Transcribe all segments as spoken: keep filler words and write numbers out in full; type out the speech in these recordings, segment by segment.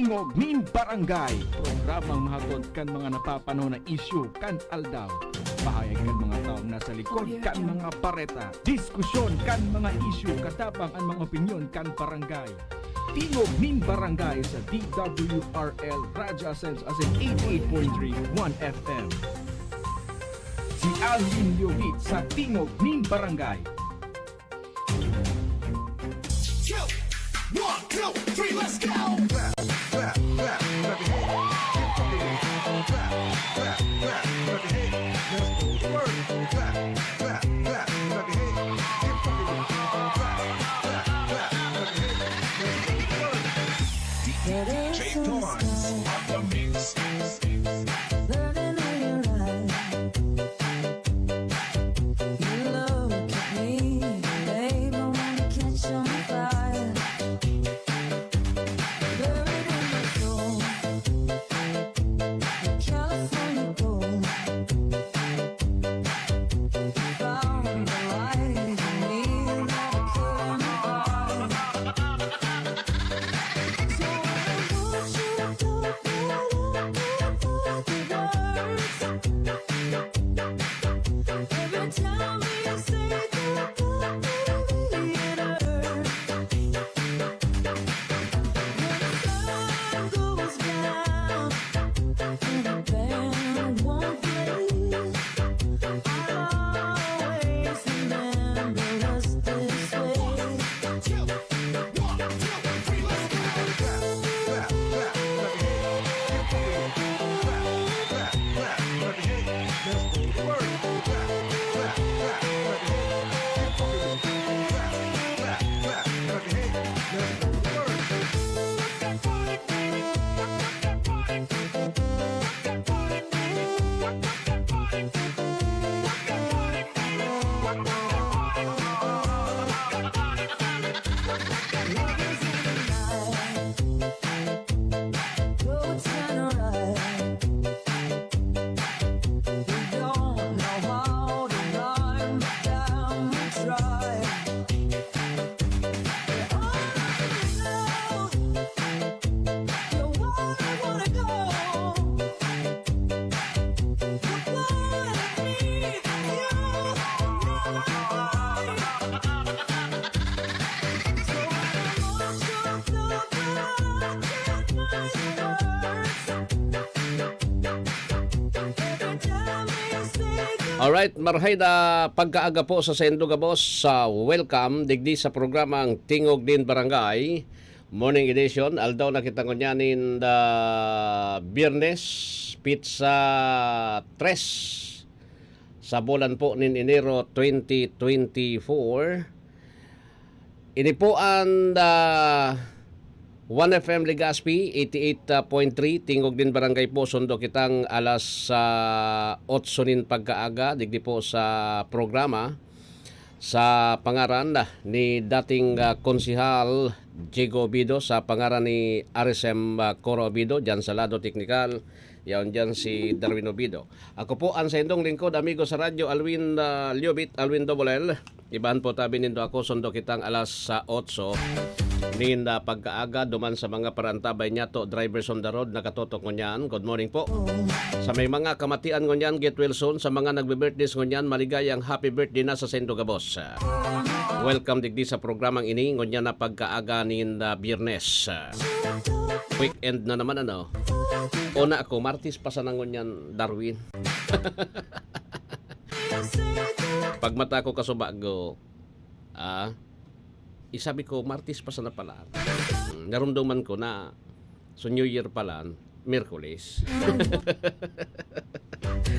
Tingog nin Barangay, programang mahatod kan mga napapanahon na isyu kan aldaw. Pahayag kan mga taong nasa likod kan mga bareta. Diskusyon kan mga isyu, katabang an mga opinyon kan barangay. Tingog nin Barangay sa D W R L Radyo Asenso, asin eighty-eight point three One F M. Si Alvin Liobit sa Tingog nin Barangay. Go! One, two, three, let's go! Clap, clap, clap, clap your hands. Get funky with it. Clap, clap, clap your hands. Let's go to work. Clap, clap, clap, clap your hands. Get funky with it. Clap, clap, clap your hands. Let's go to work. D J Thorns on the mix. Burning in your eyes. You look at me, babe, I wanna catch on fire. Buried in my soul, the California gold. Found the light in me, and I turn my eyes. So I want you to look at the words. Every time we say goodbye, baby, it hurts. When the sun goes down and the band won't play, I'll always remember us this way. Alright, marhay na pagkaaga po sa saindo gabos. Sa welcome digdi sa programang Tingog nin Barangay, Morning Edition. Aldaw na kita ngunyan nin, ah, Biyernes, pitsa tres sa bulan po nin Enero twenty twenty-four. Ini po an, ah, One F M Legazpi, eighty-eight point three, Tingog nin Barangay po. Sundo kitang alas, ah, otso nin pagkaaga, digdi po sa programa, sa pangaran ni dating, ah, Konsehal Jigo Obido, sa pangaran ni R S M, ah, Cora Obido, diyan sa lado teknikal, yaon diyan si Darwin Obido. Ako po ang saindong lingkod, amigo sa radyo, Alwin, ah, Liobit, Alwin Double L. Ibahan po tabi nindo ako, sundo kitang alas, ah, otso nin, ah, pagkaaga, duman sa mga parantabay niyato, drivers on the road, nakatotok ngunyan. Good morning po. Sa may mga kamatian ngunyan, get well soon. Sa mga nagbe-birthdays ngunyan, maligayang happy birthday na sa saindo gabos. Welcome digdi sa programang ini, ngunyan na pagkaaga nin, ah, Biyernes. Weekend na naman, ano? Una ako, Martes pa sana ngunyan, Darwin. Pagmata ko kasubago, ah, isabi ko, "Martes pa sana pala." Hmm, narumduman ko na, so New Year pala, Miyerkules.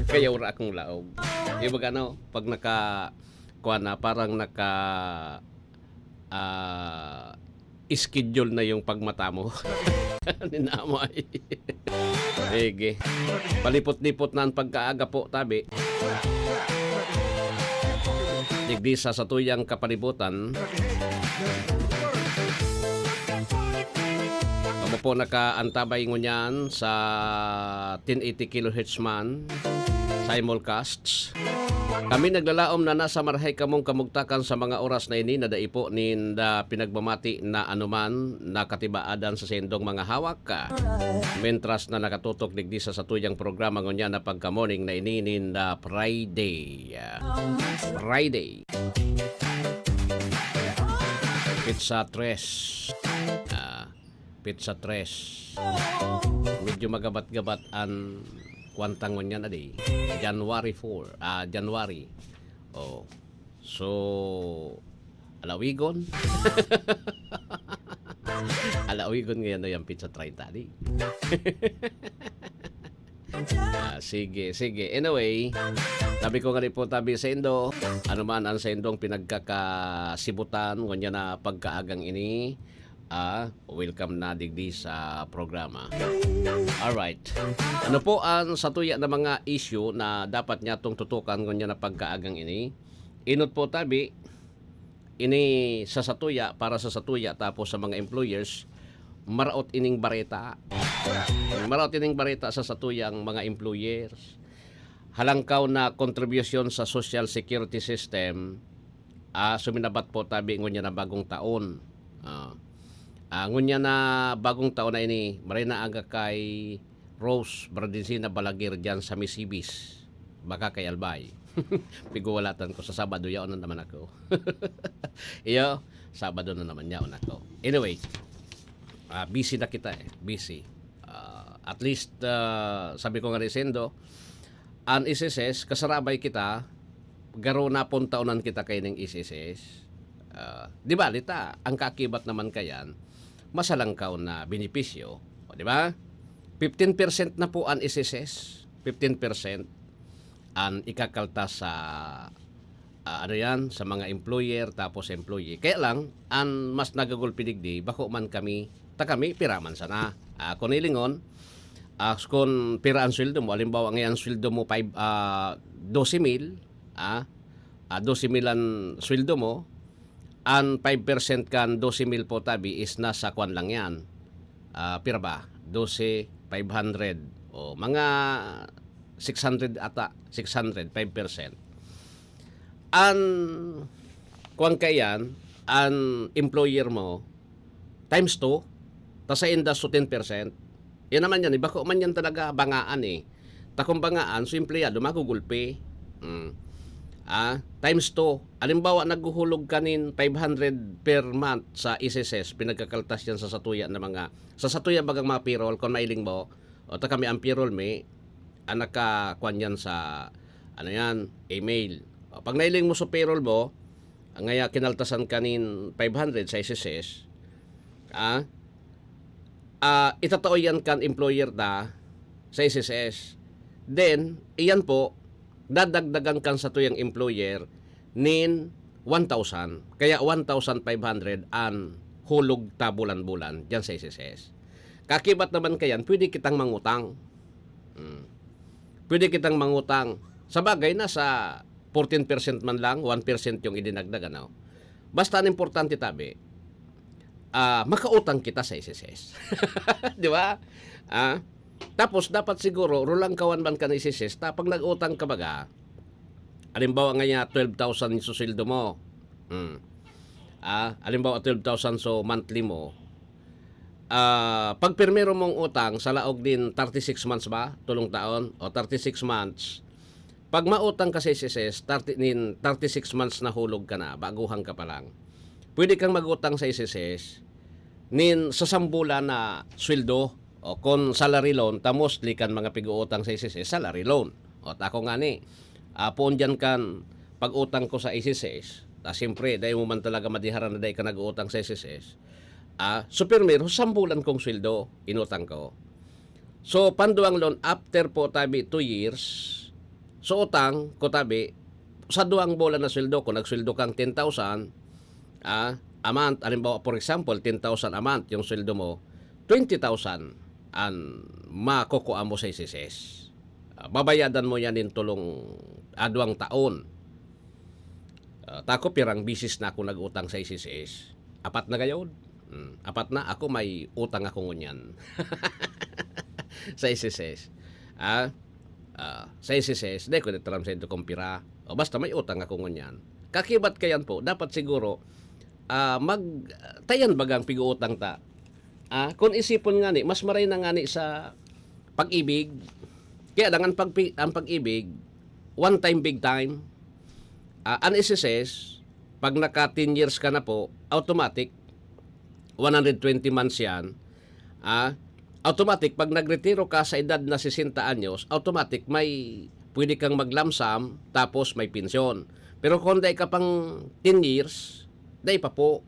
Kaya wala akong laog. Yung baga, ano, pag naka, kuwan na, parang naka, ah, schedule na yung pagmata mo. Ninamay. Sige. Palipot-lipot na ang pagkaaga po, tabi. Digdi sa satuyang kapalibutan. Kamo po nakaantabay ngunyan sa ten eighty kilohertz man. Simulcasts. Kami naglalaom na nasa marahay kamong kamugtakan sa mga oras na ini na dai po ninda pinagmamati na anuman na katibaadan sa saindong mga hawak. Mentras na nakatutok digdi sa satuyang programa ngunyan na pagka-morning na ini ninda Friday. Friday. Pizza tres. Ah, Pizza tres. Medyo magabat-gabat an kwan ta ngunyan, adi. January four, ah, January. Oh. So, alawigon. Alawigon ngayon na yung pizza treinta, di. Ah, sige, sige. Anyway, sabi ko nga rin po tabi sa indo, ano man ang sa indong pinagkakasibutan, ngunyan na pagkaagang ini, ah, welcome na digdi sa programa. Alright. Ano po ang satuya na mga issue na dapat niya tong tutukan ngunyan na pagkaagang ini? Inot po tabi, ini sa satuya, para sa satuya, tapos sa mga employers, maraot ining bareta. Maraot ining bareta sa satuyang mga employers. Halangkaw na kontribusyon sa social security system, ah, suminabat po tabi ngunyan na bagong taon. Ah, ah, ngunyan na bagong taon na ini, maray na aga kay Rose Bradensina Balaguer diyan sa Misibis. Baka kay Albay. Piguwalatan ko sa Sabado, yaon na naman ako. Iyo, Sabado na naman yaon ako. Anyway, ah, busy na kita eh. Busy. Ah, at least, ah, sabi ko nga ni Sendo, an S S S, kasarabay kita, garo na puntaonan kita kay ning S S S. Ah, di ba, lita, ang kakibat naman kayan, masalangkaw na benepisyo. O, di ba? Fifteen percent na po an S S S. Fifteen percent an ikakaltas sa, ah, ano yan, sa mga employer tapos employee. Kaya lang, an mas nagagulpi digdi, bako man kami, ta kami, pira man sana. Ah, kung ilingon, ah, kung pira ang sweldo mo, halimbawa ngayon, sweldo mo five, ah, dose mil, ah, ah, dose mil ang sweldo mo, an five percent kan dose mil po tabi is nasa kwan lang yan. Ah, pira ba? Dose, five hundred. O, mga six hundred ata. Six hundred, five percent. An, kwan ka yan, an employer mo, times two, ta sa inda so ten percent. Yan naman yan, iba ko man yan talaga, bangaan eh. Ta kung bangaan, so empleyado, magugulpi. Mm. Ah, times two. Halimbawa, naghuhulog ka nin five hundred per month sa S S S, pinagkakaltas yan sa satuya na mga, sa satuya bagang mga payroll, kung mailing mo, o ta kami ang payroll mi, ang naka, kwan yan sa, ano yan, email. O, pag nailing mo sa payroll mo, ang ngaya kinaltasan ka nin five hundred sa S S S, ah, ah, itatao yan kan employer ta sa S S S. Then, iyan po, dadagdagan kan satuyang employer nin one thousand. Kaya one thousand five hundred an hulog ta bulan-bulan diyan sa S S S. Kakibat naman kayan, pwede kitang mangutang. Hmm. Pwede kitang mangutang. Sa bagay, nasa fourteen percent man lang, one percent yung idinagdag, ano? Basta ang importante, tabi, ah, makautang kita sa S S S. Di ba? Ah, tapos, dapat siguro, rulangkawan man ka ng S S S, ta pag nag-utang ka baga, halimbawa nga niya, twelve thousand yung susildo mo. Hmm. Ah, halimbawa, twelve thousand so monthly mo. Ah, pag primero mong utang, sa laog din thirty-six months ba? Tulong taon? O thirty-six months. Pag mautang ka sa S S S, thirty, nin thirty-six months na hulog ka na, baguhan ka pa lang. Pwede kang mag-utang sa S S S, nin sa sambulan na sweldo, o kung salary loan, ta mostly kan mga pig-uutang sa S S S, salary loan. O, ta ako nga ni, ah, poon dyan kan pag-utang ko sa S S S, ta siyempre, dai mo man talaga madiharan na dai ka nag-uutang sa S S S. Ah, so, primero, sambulan kong sweldo, inutang ko. So, panduang loan, after po tabi two years, so, utang ko tabi, sa duwang bulan na sweldo ko, nagsweldo kang ten thousand, ah, a month, halimbawa, for example, ten thousand a month yung sweldo mo, twenty thousand an makukuha mo sa S S S. Ah, babayadan mo yan in tulong adwang taon. Ah, tako, pirang bisis na ako nag-utang sa S S S. Apat na gayod. Hmm, apat na. Ako may utang ako ngunyan. Sa S S S. Ah, ah, sa S S S, dai ko na taram sa inyo kung pira. O basta may utang ako ngunyan. Kakibat kayan po, dapat siguro, ah, mag-, tayan bagang pig-uutang ta. Ah, kung isipon nga ni, mas maray na nga ni sa pag-ibig. Kaya lang ang, pag-, ang pag-ibig, one time, big time. Ah, ang S S S, pag naka ten years ka na po, automatic, one hundred twenty months yan. Ah, automatic, pag nagretiro ka sa edad na sesenta anyos, automatic, may pwede kang maglamsam, tapos may pensyon. Pero kung dai ka pang ten years, dai pa po.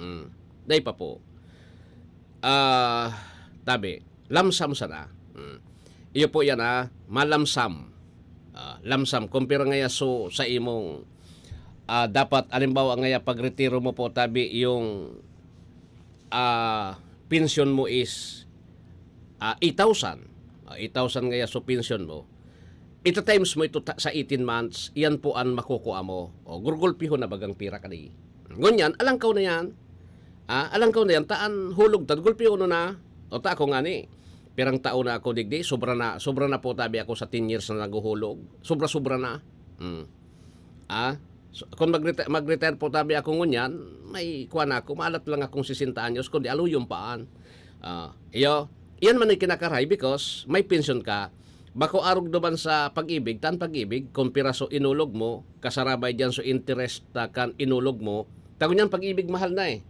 Mm, dai pa po. Ah, tabi, lamsam sana. Mm. Iyo po yan, ah, malamsam. Ah, lamsam. Kumpira ngaya so, sa imong, ah, dapat, alimbawa ngaya, pag retiro mo po, tabi, yung, ah, pensyon mo is, ah, eight thousand. Ah, eight thousand ngaya so pensyon mo. Ita-times mo ito ta-, sa eighteen months, iyan po an makukua mo. O, gurgulpihon na bagang pira ka di. Ngunyan, alangkaw na yan. Ah, alangkaw na yan, ta an hulog ta, gulpihonon na. O, ta ako ngani, pirang taon na ako digdi, sobra na, sobra na po tabi ako sa ten years na naghuhulog. Sobra-sobra na. Hmm. Ah, so, kung mag-reti-, mag-retire po tabi ako ngunyan, may kuwan ako, maalat lang akong sesenta anyos, kundi aluyon pa an. Ah, iyo, iyan man ang kinakaray because may pensyon ka. Bako arog duman sa pag-ibig, ta an pag-ibig, kung piraso inulog mo, kasarabay diyan so interest ta kan inulog mo, ta ngunyan pag-ibig mahal na eh.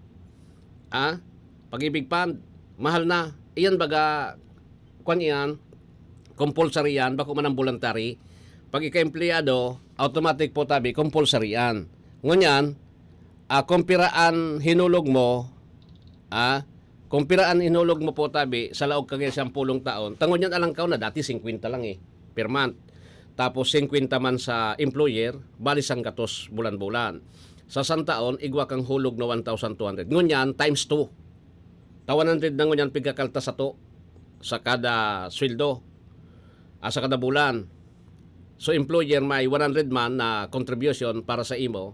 Ah, pag-ibig fund, mahal na. Iyan baga, kwan iyan, compulsory yan, bako man ang voluntary. Pag ika-empleyado, automatic po tabi, compulsory yan. Ngunyan, ah, kung pira an hinulog mo, ah, kung pira an hinulog mo po tabi, sa laog kang sampulong taon, ta ngunyan alangkaw na, dati singkwenta lang eh, per month. Tapos singkwenta man sa employer, bali sanggatos bulan-bulan. Sa santaon, igwa kang hulog na one thousand two hundred. Ngunyan, times two. Ta one hundred na ngunyan pigkakalta sato sa kada sweldo, ah, sa kada bulan. So, employer may one hundred man na contribution para sa imo,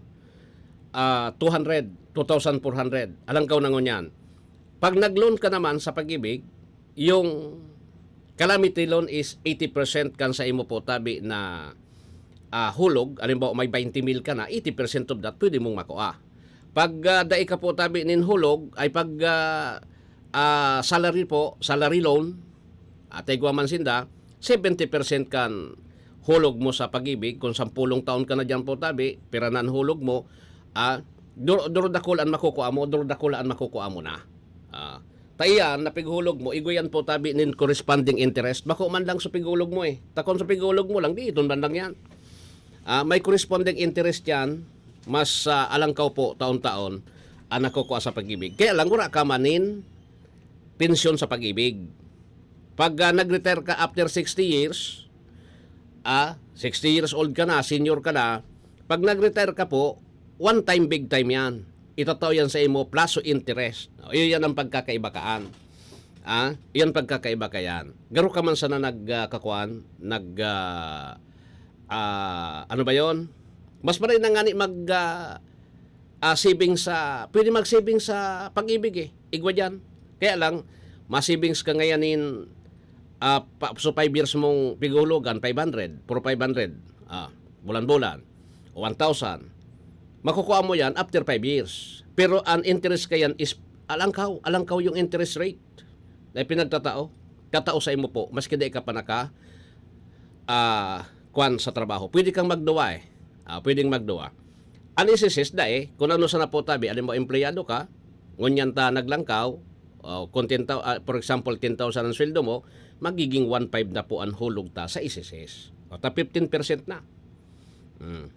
ah, two hundred, two thousand four hundred. Alangkaw na ngunyan. Pag nag-loan ka naman sa Pag-ibig, yung calamity loan is eighty percent kan sa imo po tabi na, ah, hulog. Halimbawa, may twenty mil ka na, eighty percent of that pwede mong makua. Pag, ah, dai ka po tabi nin hulog, ay pag, ah, ah, salary po, salary loan, at igwa man sinda, seventy percent kan hulog mo sa Pag-ibig, kung sampulong taon ka na diyan po tabi, pira na an hulog mo, ah, dur-, durdakul an makukua mo, durdakul an makukua mo na. Ah, ta iyan, na pighulog mo, igwa yan po tabi nin corresponding interest, bako man lang sa pighulog mo eh. Ta kun sa pighulog mo lang, di iton man lang yan. Ah, may corresponding interest yan, mas, ah, alangkaw po, taon-taon, ang nakukua sa Pag-ibig. Kaya lang, wala ka man nin pensyon sa Pag-ibig. Pag, ah, nag-retire ka after sixty years, ah, sixty years old ka na, senior ka na, pag nag-retire ka po, one time, big time yan. Itatao yan sa imo, plus o interest. O, iyon yan ang pagkakaiba kaan. Ah, iyan pagkakaiba kayan. Garo ka man sana nag, ah, kakuan, nag, ah, ah, ano ba yon? Mas maray na nga ni mag, ah, ah, saving sa, pwede mag-saving sa Pag-ibig eh. Igwa dyan. Kaya lang, ma-savings ka ngayon in, ah, pa, so five years mong pighuhulugan, five hundred, for five hundred, ah, bulan-bulan, o one thousand. Makukuha mo yan after five years. Pero ang interest ka yan is alangkaw, alangkaw yung interest rate na pinagtatao. Tatao sa imo po, maski di ka pa naka, ah, kwan sa trabaho. Pwede kang magduwa eh. Ah, pwedeng magduwa. An S S S dai, kung ano sana po tabi, alam mo, empleyado ka, ngunyan ta naglangkaw, o kung ten thou-, ah, for example, ten thousand ang sweldo mo, magiging one five na po ang hulog ta sa S S S. O ta fifteen percent na. Hmm.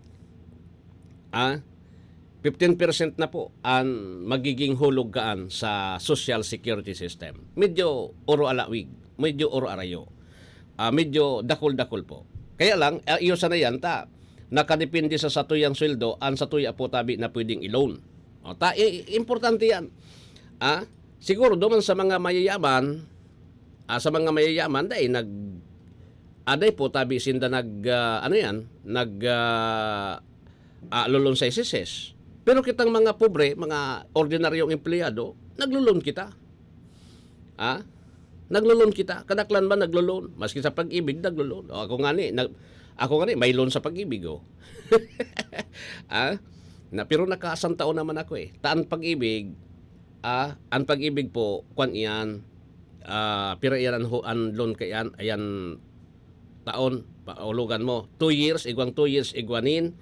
Ah, fifteen percent na po ang magiging hulog kaan sa Social Security System. Medyo oro alawig, medyo oro arayo. Ah, medyo dakul-dakul po. Kaya lang, ah, iyo sana yan ta, nakadepende sa satuyang sweldo, ang satuya po tabi na pwedeng i-loan. O, ta, i-, i-, importante yan. Ah, siguro duman sa mga mayayaman, ah, sa mga mayayaman, dai nag-, ah, dai po tabi sinda nag, ah, ano yan, nag, ah, ah, lulon sa S S S. Pero kitang mga pobre, mga ordinaryong empleyado, naglulon kita. Ah? Naglo-loan kita. Kadaklan ba naglo-loan? Maski sa Pag-ibig, naglo-loan. O, ako nga ni, nag-, ako nga ni, may loan sa Pag-ibig, oh. Ah? Na, pero nakasantaon naman ako, eh. Ta an Pag-ibig, ah, an Pag-ibig po, kwan iyan, ah, pira iyan an ho-, an loan ka iyan, ayan, taon, pa-, ulugan mo. Two years, igwang two years, igwa nin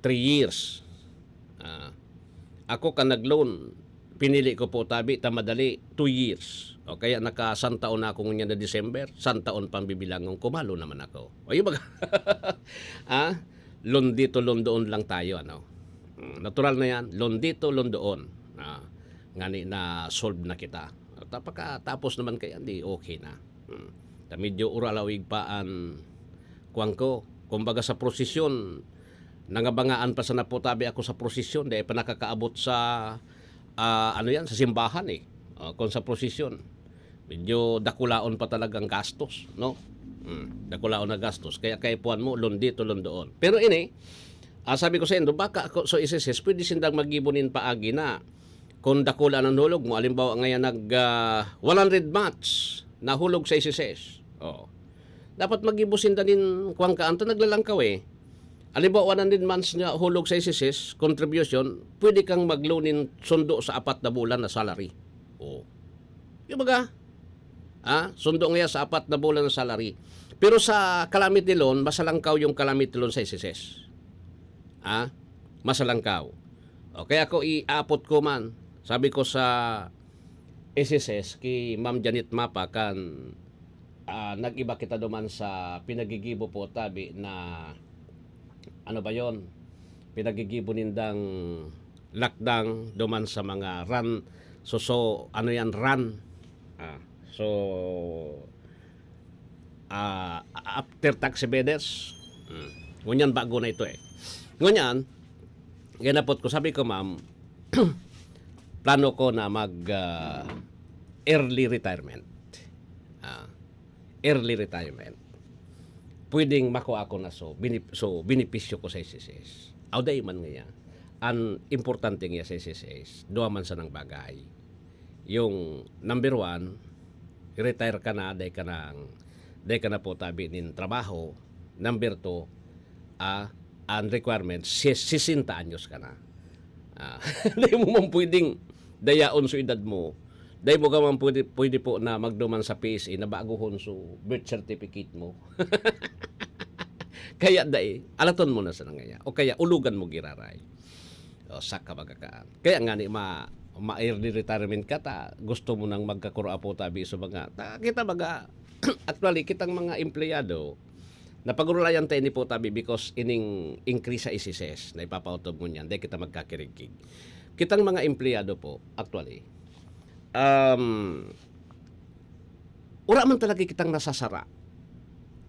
three years. Ah, ako kan nag-loan, pinili ko po tabi ta madali, two years. O kaya naka-santaon na ako ngunyan na December, santaon pang bibilangon ko, malo naman ako. O, yung baga, ah, loan dito, loan doon lang tayo, ano. Mm, natural na yan, loan dito, loan doon. Ah, ngani na solve na kita. At pagkatapos naman kaya, di okay na. Mm. Ta medyo uralawig pa an kuwan ko. Kumbaga sa prosesyon, nangabangaan pa sana po tabi ako sa prosesyon, dahil pa nakakaabot sa, ah, ano yan, sa simbahan eh. O, kung sa prosesyon, medyo dakulaon pa talagang gastos, no? Hmm, dakulaon na gastos. Kaya kaipuhan mo, loan dito, loan doon. Pero ini, ah, sabi ko sa indo, baka ako, so S S S, pwede sindang magibo nin paagi na kung dakula ang hulog mo. Halimbawa, ngayon nag, ah, one hundred months, nahulog sa S S S. Oo. Dapat magibo sinda nin kuwan ka, anto naglalangkaw eh. Halimbawa, one hundred months nga hulog sa S S S, contribution, pwede kang mag-loan nin sundo sa apat na bulan na salary. Oo. Yung baga, ah, sundo nga sa apat na bulan na salary. Pero sa calamity loan, masalangkaw yung calamity loan sa S S S. Ah, masalangkaw. O, kaya ako iapot ko man. Sabi ko sa S S S, ki Ma'am Janet Mapa, kan, ah, nag-iba kita duman sa pinagigibo po tabi na, ano ba yon? Pinagigibo nindang lakdang duman sa mga ran, so, so, ano yan, ran? Ah, so, ah, after tax revenues. Hmm. Ngunyan, bago na ito eh. Ngunyan, ginapot ko, sabi ko, "Ma'am, plano ko na mag, ah, early retirement." Ah, early retirement. Pwedeng makuha ko na so, binip-, so, benepisyo ko sa S S S. Aw, dai man nga. Ang importante nga sa S S S, duwa man sanang bagay. Yung number one, retire ka na, dai ka nang, dai ka na po tabi nin trabaho. Number two, ah, ang requirement, si-, sesenta anyos ka na. Ah, dai mo man pwedeng dayaon so edad mo. Dai mo ka man pwede, pwede po na magduman sa P S A na baguhon so birth certificate mo. Kaya dai, alaton mo na sa nangaya. O kaya ulugan mo giraray. O, saka magakaan. Kaya nga ni ma-, ma-early retirement ka ta, gusto mo nang magkakuro apo tabi sa mga, ta, kita baga, actually, kitang mga empleyado, napagurulayan ta ini po tabi because ining increase sa S S S na ipapaotob mo niyan, dai kita magkakirigkig. Kitang mga empleyado po, actually, um, wala man talaga kitang nasasara.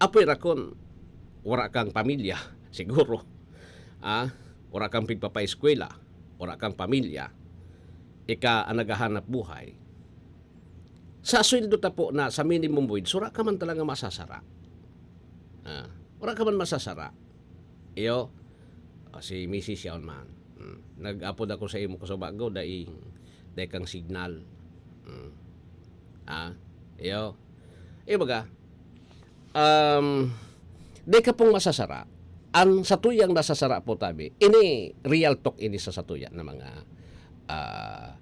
Apoy rakon, wala kang pamilya, siguro. Ah, wala kang pigpapaeskwela, wala kang pamilya. Ika ang naghahanap buhay. Sa sweldo ta po na sa minimum wage, wala ka man talaga masasara. Ah, wala ka man masasara. Iyo, ah, si misis yaon man. Hmm. Nag-apod ako sa imo ko sa bago, daing, dai kang signal. Hmm. Ah, iyo. Iyo baga, um, dai ka pong masasara. Ang satuyang nasasara po tabi, ini real talk ini sa satuya na mga, ah,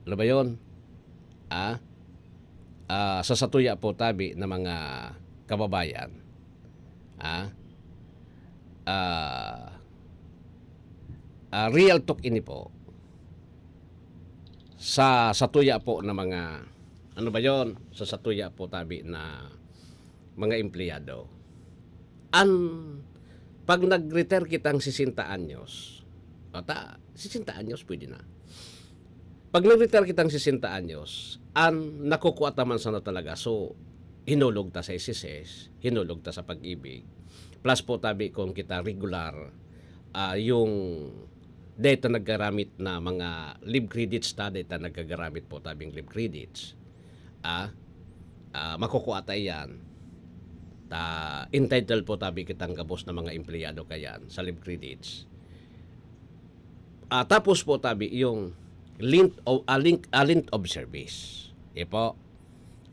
ano ba yun? Ah, ah, sa satuya po tabi na mga kababayan. Ah, ah, ah, real talk ini po. Sa satuya po na mga, ano ba yon? Sa satuya po tabi na mga empleyado. An, pag nag-retire kitang sesenta anyos, ata, sesenta anyos, pwede na. Pag nag-retire kitang sesenta anyos, an nakukuha ta man sana talaga, so, hinulog ta sa S S S, hinulog ta sa Pag-ibig. Plus po, tabi kung kita regular, ah, yung data naggaramit na mga leave credits ta, data nagkagaramit po tabing leave credits. Ah, ah, makukuha ta iyan. Ta, entitled po tabi kitang gabos na mga empleyado kayan sa leave credits. Ah, tapos po tabi yung length of, ah, length, ah, length of service. Ipo.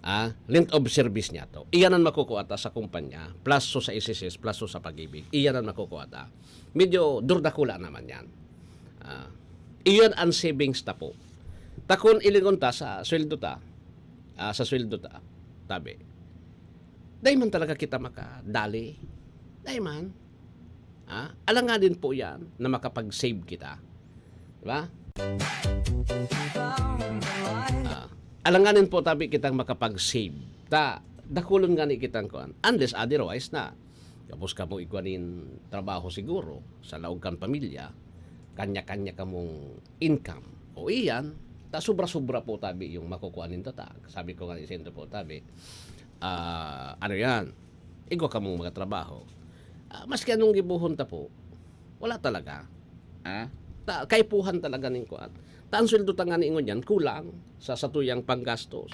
Ah, length of service niya to. Iyan ang makukuha ta sa kumpanya, plus so sa S S S, plus so sa Pag-ibig. Iyan ang makukuha ta. Medyo durdakula naman yan. Ah, iyan ang savings ta po. Ta kun ilingon ta sa sweldo ta, ah, sa sweldo ta, tabi. Dai man talaga kita makadali. Dai man. Ah, alanganin po yan na makapag-save kita. Di ba? Ah, alanganin po tabi kitang makapag-save. Ta, dakulon nga ni kitang kuan. Unless otherwise na. Tapos kamo igwa nin trabaho siguro, sa laog kan pamilya, kanya-kanya kamong income. O iyan, ta sobra-sobra po tabi yung makukuha ninda ta. Sabi ko nga ni Sendo po tabi, ah, ano yan, igwa kamong mga trabaho. Ah, maski anong gibuhon ta po, wala talaga. Ah, ta, kaipuhan talaga ning kuan. Ta ang sweldo ta nga ni ingon yan, kulang sa satuyang panggastos.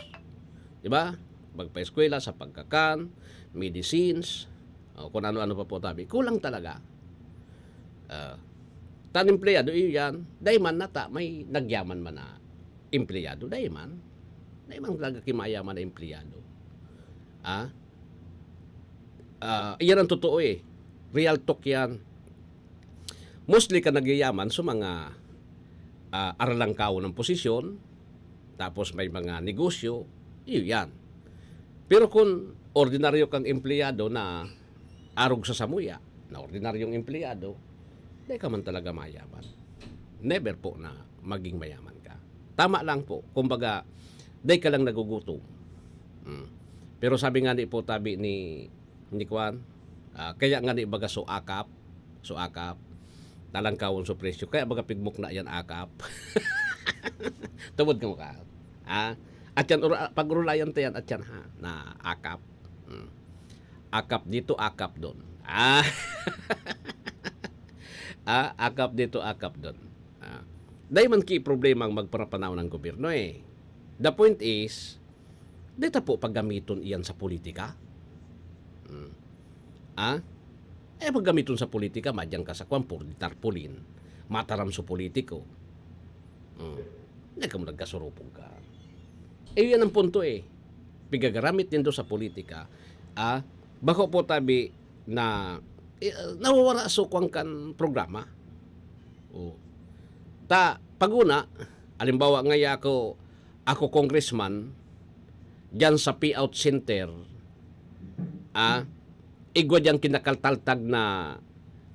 Di ba? Magpa-eskwela, sa pagkakan, medicines, o kung ano-ano pa po tabi. Kulang talaga. Ah, tan empleyado, iyo yan. Dai man nata, may nagyaman man na empleyado. Dai man. Dai man talaga kimayaman na empleyado. Ah? Ah, iyan ang totoo eh. Real talk yan. Mostly ka nagyayaman sa mga, ah, aralangkaw ng posisyon, tapos may mga negosyo, iyo yan. Pero kung ordinaryo kang empleyado na arog sa samuya, na ordinaryong empleyado, di ka man talaga mayaman. Never po na maging mayaman ka. Tama lang po, kumbaga, di ka lang nagugutom. Mm. Pero sabi nga ni po tabi ni, ni Kwan, ah, kaya nga ni baga so akap, so akap, talangkawon so presyo. Kaya baga pigmok na yan akap. Tubod ka mo ka. Ah, at yan, ura- pag-urulayan ta yan, at yan ha, na akap. Mm. Akap dito, akap doon. Ah. Ah, akap dito, akap doon. Ah. Dai man ki problema ang magparapanaw ng gobyerno eh. The point is, di ta po paggamiton iyan sa politika. Hmm. Ah? Eh, paggamiton sa politika, madyan ka sa kwan, puro di tarpaulin. Mataram sa politiko. Hmm. Di ka mo nagkasurupog ka. Eh, yan ang punto eh. Pigagaramit nindo sa politika, ah, bako po tabi na, eh, nawawara so kwan kan programa. Oh. Ta, paguna, alimbawa, ngaya ako, ako congressman, dyan sa payout center, ah, igwa dyan kinakaltaltag na,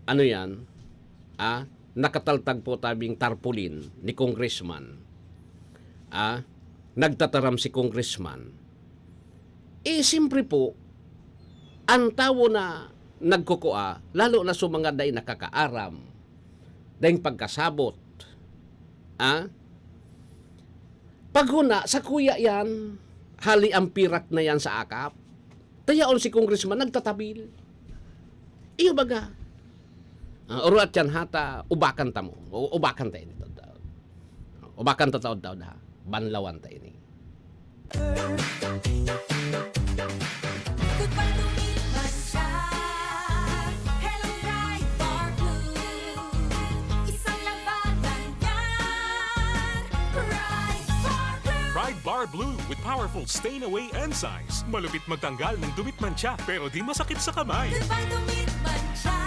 ano yan, ah, nakataltag po tabing tarpaulin ni congressman. Ah, nagtataram si congressman. Eh, siyempre po, ang tawo na nagkukua, lalo na sa mga dai nakakaaram, daing pagkasabot, ah, paghuna, sa kuya yan, hali ang pirak na yan sa akap. Tayaon si congressman, nagtatabil. Iyo baga. Ah, oro at yan hata, ubakan ta mo. U- ubakan ta ini. Ubakan ta taod-taod ha. Banlawan ta ini. Goodbye to me, Mancha. Hello, Pride Bar Blue. Isang labanan yan. Pride Bar Blue. Pride Bar Blue with powerful stain away enzymes. Malupit magtanggal ng dumit mantsa, pero di masakit sa kamay. Goodbye to me, Mancha.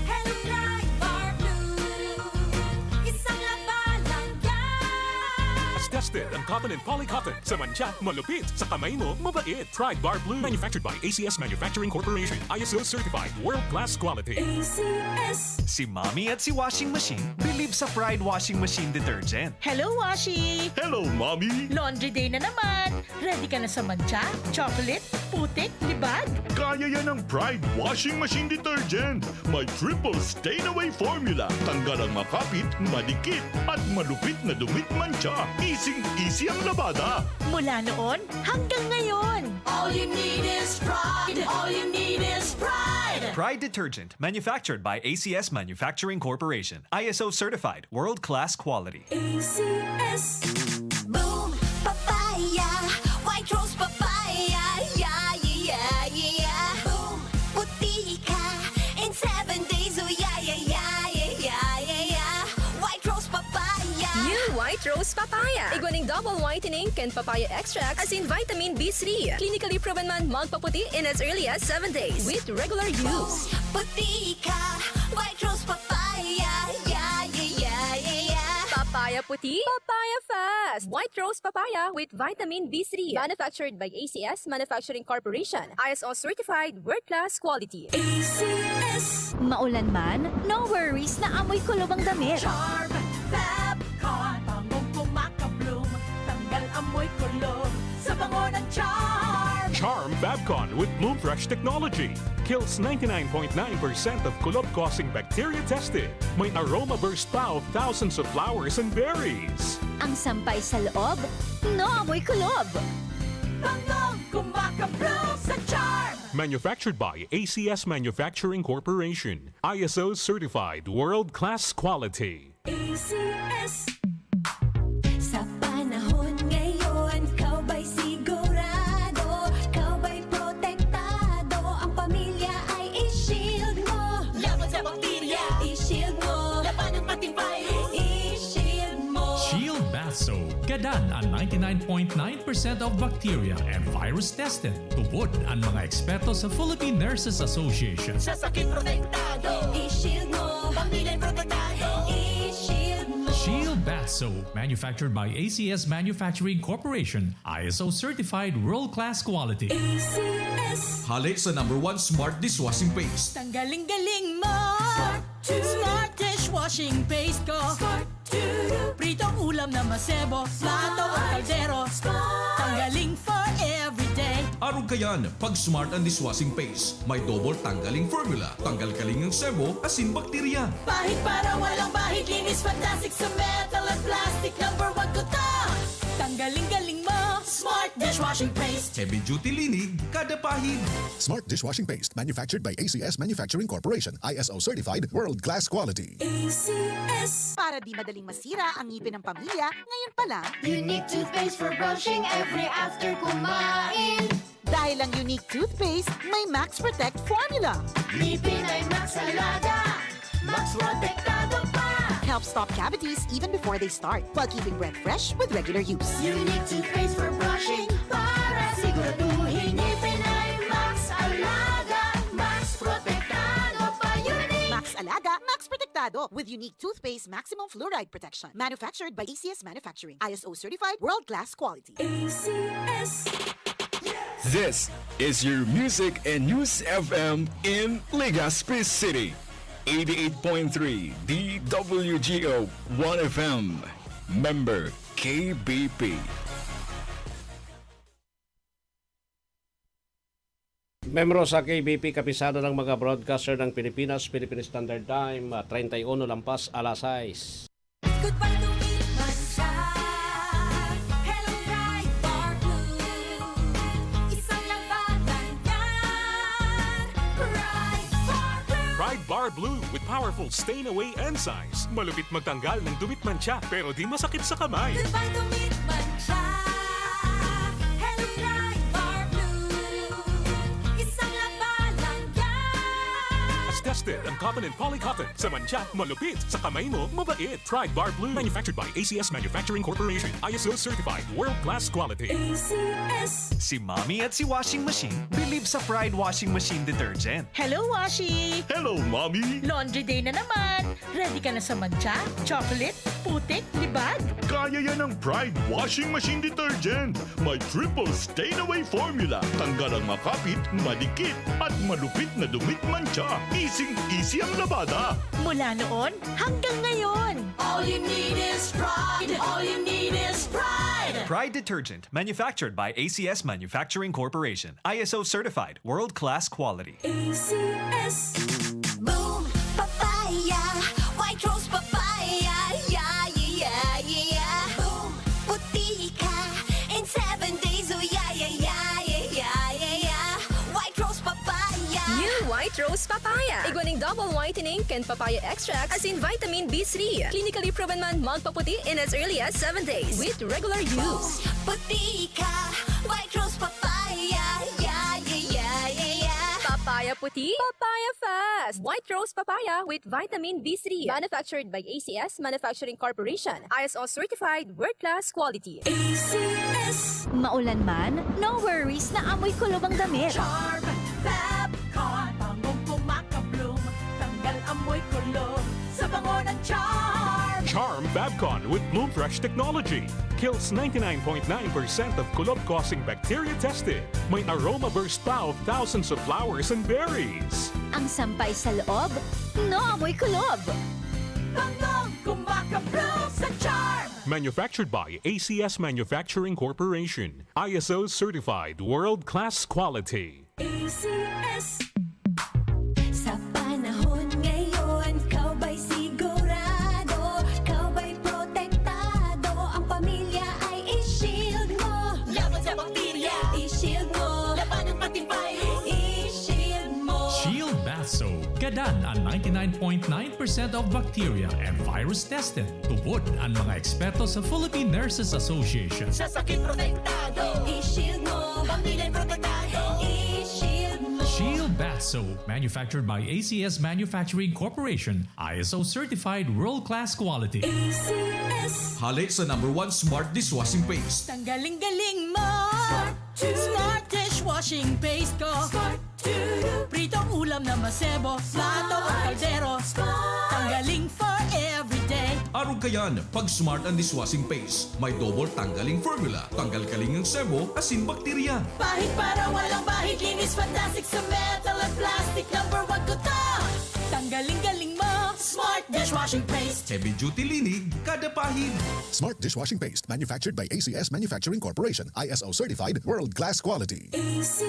Hello, Pride Bar Blue. Isang labanan yan. Tested ang cotton and poly cotton. Sa mantsa, malupit. Sa kamay mo, mabait. Pride Bar Blue. Manufactured by A C S Manufacturing Corporation. I S O certified. World class quality. A C S. Si Mommy at si Washing Machine believe sa Pride Washing Machine Detergent. Hello, Washi! Hello, Mommy! Laundry day na naman! Ready ka na sa mantsa, chocolate, putik, libag? Kaya yan ng Pride Washing Machine Detergent. May triple stain away formula. Tanggal ang makapit, madikit, at malupit na dumit mantsa. Easing-easy ang labada. Mula noon hanggang ngayon. All you need is Pride. All you need is Pride. Pride Detergent, manufactured by A C S Manufacturing Corporation. I S O certified, world-class quality. A C S. Boom, papaya, white rose papaya, yeah, yeah, yeah, yeah. Boom, puti ka in seven days, oh, yeah, yeah, yeah, yeah, yeah, yeah. White rose papaya. New White Rose Rose papaya. Igwa ning double whitening kan papaya extract asin vitamin B three. Clinically proven man magpaputi in as early as seven days with regular use. Puti ka, White Rose Papaya. Yeah, yeah, yeah, yeah, yeah. Papaya puti, papaya fast. White Rose papaya with vitamin B three. Manufactured by A C S Manufacturing Corporation. I S O certified, world-class quality. A C S. Maulan man, no worries na amoy kulob ang damit. Charm Fab Con. Bangong kumakabloom, tanggal amoy kulob sa bango ng Charm. Charm Fabcon with Bloom Fresh technology kills ninety-nine point nine percent of kulob-causing bacteria tested. May aroma burst pa of thousands of flowers and berries. Ang sampay sa loob, no amoy kulob. Bangong kumakabloom sa Charm. Manufactured by A C S Manufacturing Corporation. I S O certified, world-class quality. A C S. Sa panahon ngayon, ikaw ba'y sigurado? Ikaw ba'y protektado? Ang pamilya ay i-shield mo. Laban sa bakterya, i-shield mo. Labanan pati virus, i-shield mo. Shield Bath Soap. Gadan an ninety-nine point nine percent of bacteria and virus tested. Tubod an mga eksperto sa Philippine Nurses Association. Sa sakit protektado, i-shield mo. Pamilya protektado, i-shield mo. Shield Bath Soap, manufactured by A C S Manufacturing Corporation, I S O certified, world-class quality. A C S. Hale sa number one smart dishwashing paste. Tanggaling-galing mo! Smart to. Smart dishwashing paste ko. Smart to. Pritong ulam na masebo, plato o kaldero. Smart. Tanggaling for everyday. Arog kayan, pag Smart ang dishwashing paste, may double tanggaling formula. Tanggal-galing ang sebo, asin bakterya. Pahid para walang bahid, linis fantastic sa metal at plastic. Number one ko to! Tanggaling-galing mo, Smart dishwashing paste. Heavy duty linig, kada pahid. Smart dishwashing paste, manufactured by A C S Manufacturing Corporation, I S O certified, world-class quality. A C S. Para di madaling masira ang ngipin ng pamilya, ngayon pa lang. Unique toothpaste for brushing every after kumain. Dahil ang Unique toothpaste, may Max Protect formula. Ngipin ay Max Alaga, Max Protektado pa. Helps stop cavities even before they start, while keeping breath fresh with regular use. Unique toothpaste for brushing para siguraduhin ngipin ay Max Alaga, Max Protektado pa. Unique. Max Alaga, Max Protektado with Unique Toothpaste Maximum Fluoride Protection. Manufactured by A C S Manufacturing. I S O certified, world-class quality. A C S. This is your Music and News F M in Legazpi City. Eighty-eight point three D W G O One F M. Member K B P. Membro sa K B P, Kapisanan ng mga Broadcaster ng Pilipinas, Philippine Standard Time, ah, treinta y uno lampas alas sais. Goodbye to meat mancha. Hello, Pride Bar Blue. Isang laba lang yan. Pride Bar Blue. Pride Bar Blue with powerful stain away enzymes. Malupit magtanggal ng dumi at mantsa, pero di masakit sa kamay. Goodbye to meat mancha. Hello, Pride Bar Blue. Isang laba lang yan. As tested on cotton and polycotton. Sa mantsa, malupit. Sa kamay mo, mabait. Pride Bar Blue. Manufactured by A C S Manufacturing Corporation. I S O certified. World class quality. A C S. Si Mommy at si Washing Machine believe sa Pride Washing Machine Detergent. Hello, Washi! Hello, Mommy! Laundry day na naman! Ready ka na sa mantsa, chocolate, putik, libag? Kaya yan ng Pride Washing Machine Detergent. May triple stain away formula. Tanggal ang makapit, madikit, at malupit na dumi at mantsa. Easing-easy ang labada. Mula noon hanggang ngayon. All you need is Pride. All you need is Pride. Pride Detergent, manufactured by A C S Manufacturing Corporation. I S O certified, world-class quality. A C S. Boom Papaya, White Rose Papaya, yeah, yeah, yeah, yeah. Boom, puti ka in seven days, oh yeah, yeah, yeah, yeah, yeah, yeah, yeah. White Rose Papaya. New White Rose Papaya. Igwa ning double whitening kan papaya extract asin vitamin B three. Clinically proven man magpaputi in as early as seven days with regular use. Boom, puti ka, White Rose Papaya, yeah, yeah, yeah, yeah, yeah. Papaya Puti, Papaya Fest! White Rose Papaya with Vitamin B three. Manufactured by A C S Manufacturing Corporation. I S O certified, world-class quality. A C S. Maulan man, no worries na amoy kulob ang damit. Charm Fab Con, bangong kumakabloom, tanggal amoy kulob sa bango ng Charm. Charm Fab Con with Bloom Fresh technology kills ninety-nine point nine percent of kulob-causing bacteria tested. May aroma burst pa of thousands of flowers and berries. Ang sampay sa loob, no amoy kulob. Bangong kumakabloom sa Charm. Manufactured by A C S Manufacturing Corporation. I S O certified, world-class quality. A C S. Sa panahon ngayon, ikaw ba'y sigurado? Ikaw ba'y protektado? Ang pamilya ay i-shield mo. Laban sa bakterya, i-shield mo. Laban ng pati virus, i-shield mo. Shield Bath Soap. Gadan ang ninety-nine point nine percent of bacteria and virus tested. Tubod ang mga eksperto sa Philippine Nurses Association. Sa sakit protektado, i-shield mo. Pamilya protektado, i-shield mo. Shield Bath Soap, manufactured by A C S Manufacturing Corporation, I S O certified, world-class quality. A C S. Hale sa number one smart dishwashing paste. Tanggaling-galing mo. Smart. Smart dishwashing paste ko. Smart. Pritong ulam na masebo, plato o kaldero. Tanggaling for everyday. Arog kayan, pag Smart ang dishwashing paste. May double tanggaling formula. Tanggal kaling ang sebo, asin bakterya. Pahid para walang bahid, linis fantastic sa metal at plastic. Number one ko to. Tanggaling-galing mo, Smart dishwashing paste. Heavy duty linig, kada pahid. Smart dishwashing paste, manufactured by A C S Manufacturing Corporation, I S O certified, world class quality. A C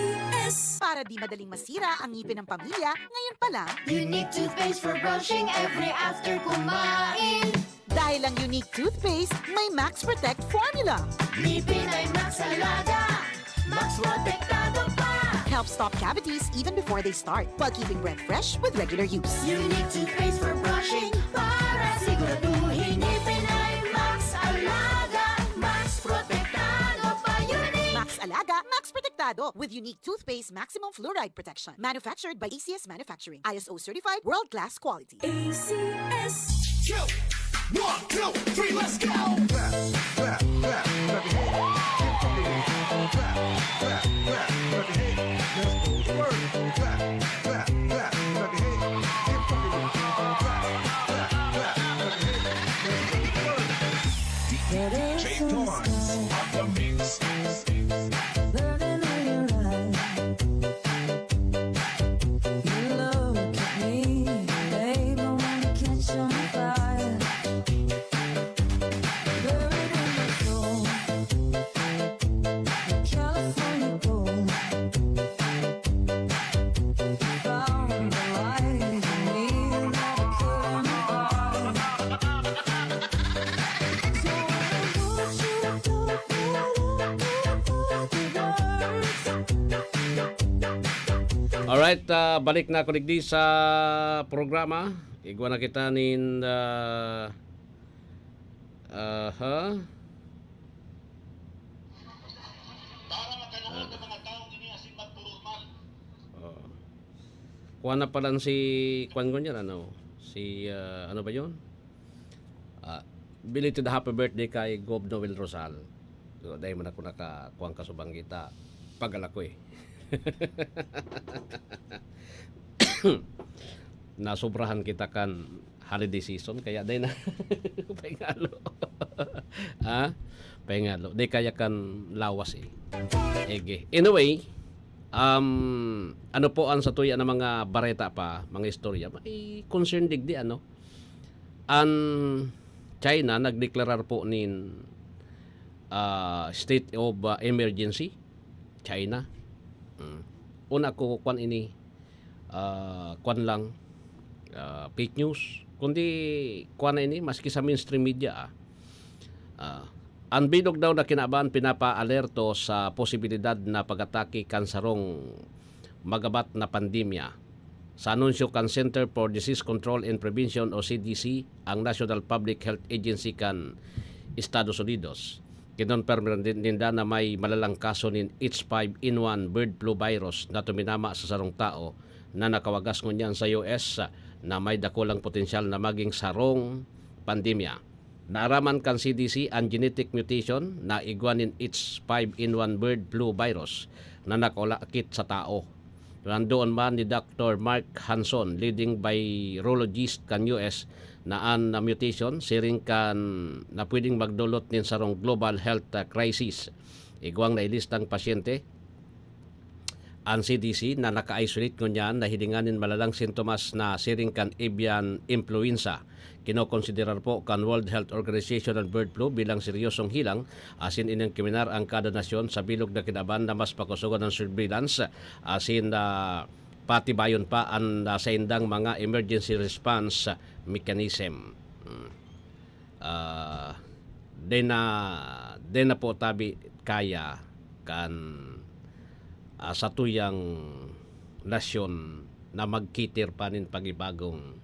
S. Para di madaling masira ang ngipin ng pamilya, ngayon pa lang. Unique toothpaste for brushing every after kumain. Dahil ang Unique toothpaste may Max Protect formula. Ngipin ay Max Alaga, Max Protektado pa. Helps stop cavities even before they start, while keeping breath fresh with regular use. Unique toothpaste for brushing, para siguraduhin ngipin ay Max Alaga, Max Protektado pa. Unique. Max Alaga, Max Protektado, with Unique toothpaste maximum fluoride protection. Manufactured by A C S Manufacturing. I S O certified, world class quality. A C S. Two, one, two, three, let's go! Clap, clap, clap, clap your hands. Get funky with it. Clap, clap, clap, clap your hands. Let's go. Work. Clap, clap, clap, clap your hands. Get funky with it. Clap, clap, clap, clap your hands. Let's go. Work. D J Torrance on the mix. Burning in your eyes. You look at me, babe, I wanna catch on fire. Buried in my soul, the California gold. Found the light in me that I couldn't buy. So I want you to fill up the words. Alright, ah, balik na ako digdi sa programa. Igwa na kita nin, ah, aha. Ah. Oo. Kuha na pala si, kuwan ko niyan, ano, si, ah, ano ba yun? Ah, belated happy birthday kay Gov Noel Rosal. So, dahil man ako nakakuwang kasubang kita, pagal ako eh. Nasobrahan kita kan holiday season, kaya dahil na pahingalo. Ha? Pahingalo. Di kaya kan lawas eh. Ege. Anyway, um, ano po ang satuya ng mga bareta pa, mga istorya? May concern digdi, ano? An China nagdeklarar po nin, ah, state of, ah, emergency. China. Mm. Una ko, kwan ini, ah, kwan lang, ah, fake news. Kundi, kwan na ini, maski sa mainstream media, ah. Ah, ang bilog daw na kinaban pinapaalerto sa posibilidad na pag-atake kan sarong magabat na pandemya. Sa anunsyo kan Center for Disease Control and Prevention o C D C, ang National Public Health Agency kan Estados Unidos, kinonpermi nin-, ninda na may malalang kaso nin H five N one bird flu virus na tuminama sa sarong tao na nakawagas ngunyan sa U S na may dakulang potensyal na maging sarong pandemya. Naaraman kan C D C an genetic mutation na igwa nin H five N one bird flu virus na nakaulakit sa tao. Nandoon man ni Doctor Mark Hanson, leading virologist kan U S, na an mutation siring kan na pwedeng magdulot nin sarong global health, ah, crisis. Igwang nailistang pasyente an C D C na naka-isolate ngunyan na hilingan nin malalang sintomas na siring kan avian influenza. Kinokonsiderar po kan World Health Organization an bird flu bilang seryosong hilang, asin ining kiminar ang kada nasyon sa bilog na kinaban na mas pakusogon ang surveillance, asin, ah, patibayon pa an, ah, saindang mga emergency response mechanism. Hmm. Ah, di na, di na po tabi kaya kan, ah, satuyang nasyon na magkitir pa nin pagibagong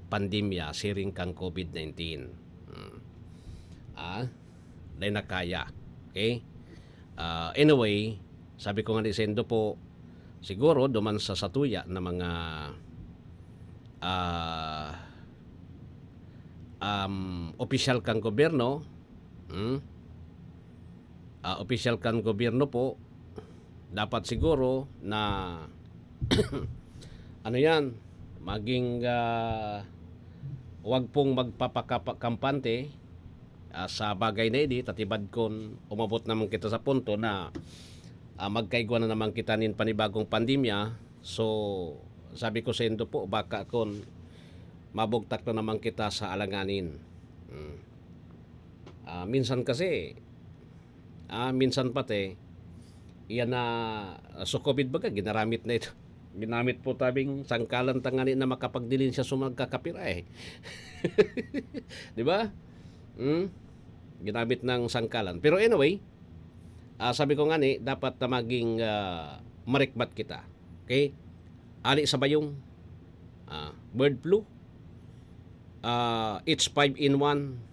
pandemya siring kan covid nineteen. Hmm. Ah, di na kaya. Okay? Ah, anyway, sabi ko nga ni Sendo po, siguro duman sa satuya na mga, ah, um, opisyal kan gobyerno, hmm? Ah, opisyal kan gobyerno po, dapat siguro na, ano yan, maging, ah, wag pong magpapakapa-, kampante, ah, sa bagay na ini, tatibad kun umabot naman kita sa punto na, ah, magkaigwa na naman kita nin panibagong pandemya. So, sabi ko saindo po, baka kun mabugtak na naman kita sa alanganin. Hmm. Ah, minsan kasi, ah, minsan pati, iyan na, ah, so covid baga, ginaramit na ito. Ginamit po tabing sangkalan tangani na makapagdilin siya sa mga kakapira eh. Di ba? Hmm? Ginamit ng sangkalan. Pero anyway, ah, sabi ko nga ni, dapat na maging, ah, marikmat kita. Okay? Ali sa bayong, ah, bird flu, ah, H five N one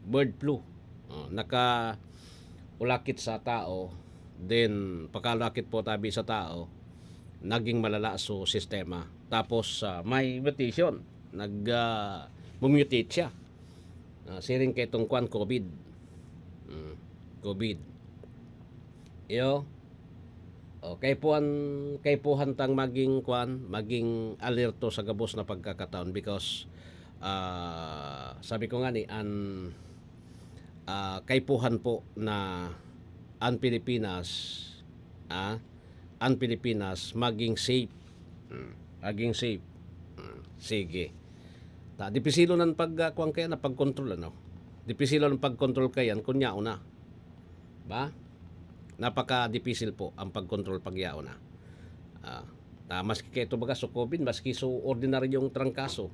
bird flu. Oh, naka-ulakit sa tao, then pagkaulakit po tabi sa tao, naging malala so sistema. Tapos, ah, may mutation, nag, ah, mu-mutate siya. Ah, siring kay itong kwan, covid. Mm, covid. Iyo. O, kaipuhan, kaipuhan tang maging, kwan, maging alerto sa gabos na pagkakataon because, ah, sabi ko nga ni, an, ah, kaipuhan po na an Pilipinas, ah, an Pilipinas maging safe. Hmm, maging safe. Hmm, sige. Ta, dipisilon ang pag, ah, kwan kaya na pagkontrol, ano? Dipisilon ang pagkontrol kayan, kun yaon na. Ba? Napaka-dipisil po ang pagkontrol pag yaon na. Ah, ta, maski kaito baga so covid, maski so ordinaryong trangkaso.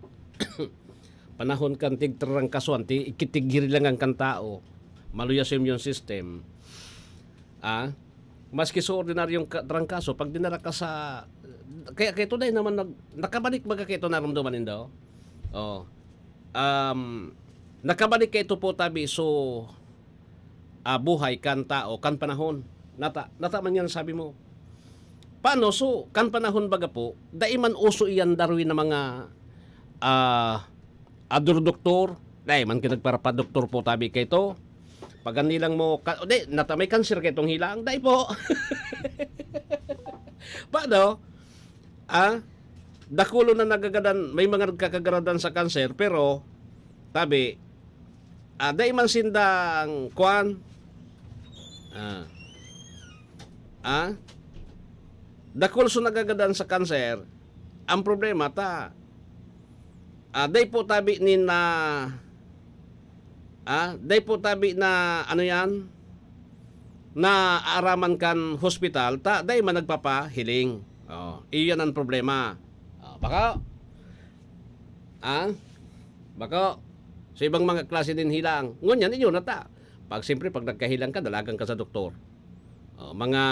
Panahon kan tigtrangkaso, anti, ikitigirilangan kan tao, maluya sa immune system. Ah, maski so ordinaryong ka-, trangkaso, pag dinara ka sa, kaya, kaya ito dahil naman nag-, nakabalik baga kaito narumduman nindo? Oh. Um, nakabalik kaito po tabi so, ah, buhay kan tao, kan panahon. Nata, nata man yan sabi mo. Paano? So, kan panahon baga po, dai man uso iyan Darwin na mga, ah, ah, durdoktor. Dai man kinagparapadoktor po tabi kaito. Pag ang nilang mo, ka, di, nata may cancer kaitong hilang. Dai po. Paano? Ah, dakulo na nagagadan, may mga nagkakagaradan sa cancer, pero, tabi, ah, dai man sindang, kwan, ah, ah, dakul so nagagadan sa cancer, ang problema ta, ah, dai po tabi nin na, ah, dai po tabi na, ano yan, na aaraman kan hospital, ta, dai man nagpapahiling. Oh, iyan ang problema. Oh, bako? Ah? Bako? Sa ibang mga klase din hilang. Ngunyan, iyo na ta. Pag, siyempre, pag nagkahilang ka, dalagan ka sa doktor. Oh, mga,